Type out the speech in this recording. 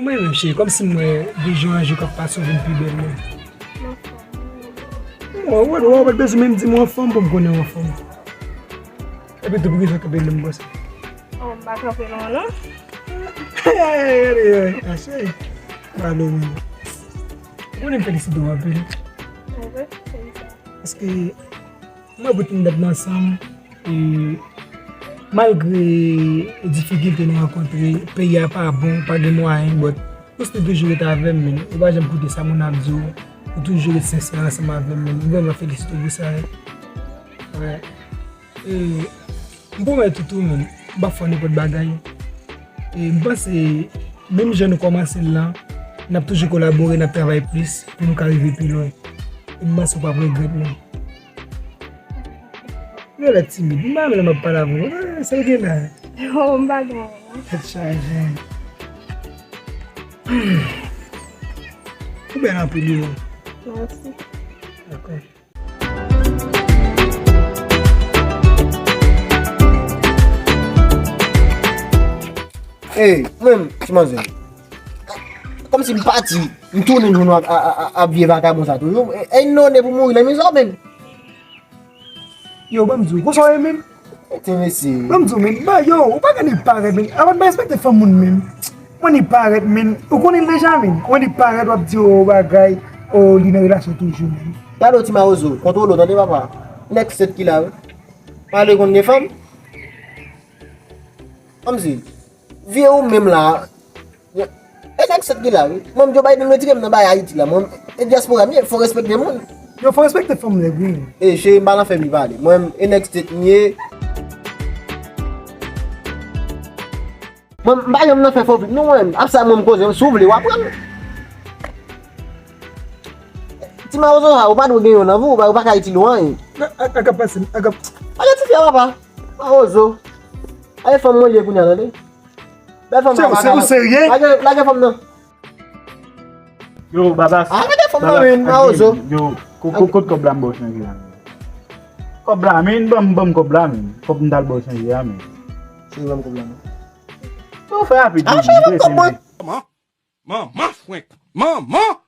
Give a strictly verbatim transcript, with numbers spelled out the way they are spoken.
Mwen menm, cheri, kòmsi m wè de jou an jou k ap pase, w vin pi bèl, mwen. Mwen, wè, wè, w pa t bezwen menm di m w anfòm pou m konnen w anfòm. Epi tou, poukisa w kanpe lè m konsa? Oh, m pa kanpe non, non. Hey, hey, hey, hey, cheri. Pale, mwen. Ou konnen m felisite w anpil. Mwen vre? Felisite. Paske mwen pou tout dat nou ansanm, e, malgre difikilte nou rankontre, peyi a pa bon, pa gen mwayen, but ou still toujou rete avè m, men ou pa janm koute sa moun ap di w, ou toujou rete sensè ansanm avè m, men m vrèman felisite w pou sa, wi. Wè. E, m pwomèt ou tou, men m p ap fè w nenpòt bagay. E, m panse, menm jan nou kòmanse l lan, n ap toujou kolabore, n ap travay plis pou nou ka rive pi lwen. E m panse w p ap regrèt, non. Ou genlè timid. M pa renmen lè m ap pale avè w. Eh, sa w gen la? Oh, m pa gen anyen. Tèt chaje. Hmm. Ou bèl anpil, wi. Mèsi. Dakò. Ey, mwen, ti manzè. Kòmsi m pati, m tounen jwenn w ap, ap, ap, ap vye vakabon sa toujou. E, e non, depi w mouri nan mizè, men. Yo, ban m di w, konsa w ye menm? Te mesye. Ban m di w, men, ba, yo, ou pa gen ni parèt, men. Avan m pa respekte fanm moun, men. Mwen ni parèt, men. Ou konnen l deja, men. Mwen ni parèt, w ap di, o, bagay, o, li nan relasyon toujou, men. Gade w ti mawozo, kontwole w, tande, papa. Nèg sèt ki la, wi. Malgre konn gen fanm. Kòmsi, vye ou menm la. E nèg sèt ki la, wi. Mwen, Joe Biden retire m nan bay Ayiti la. Mwen, e dyaspora m ye, fò respekte moun. Yo, fò respekte fanm nèg, wi. E, cheri, m pa nan fè m pale. Mwen, e nèg sèt m ye. Mwen, m pa janm nan fè fò vit, non, mwen. Ap sa mwen m koze, si w vle, w ap pran l. Ti mawozo sa, ou pa dwe gen yon nan vi w, ou pa, ou pa ka itil ou anyen. Ak, ak ap pase, ak ap. Pale ti fi a, papa. Mawozo. Aye fanm mwen li ye kounye a, tande. Bèl fanm nan, ou serye? Lage, lage fanm nan. Yo, Babas. Ah, lage fanm nan, men, mawozo. Yo, ko-, ko-, kot kòb la m ba w chanje a, men? Kòb la, men, ban m, ban m kòb la, men. Kòb m t al ba w chanje a, men. Cheri, ban m kòb la, men. Yo, fè rapid, men. Ah, cheri, ban m kòb mwen. Manman, manman frenk. Manman!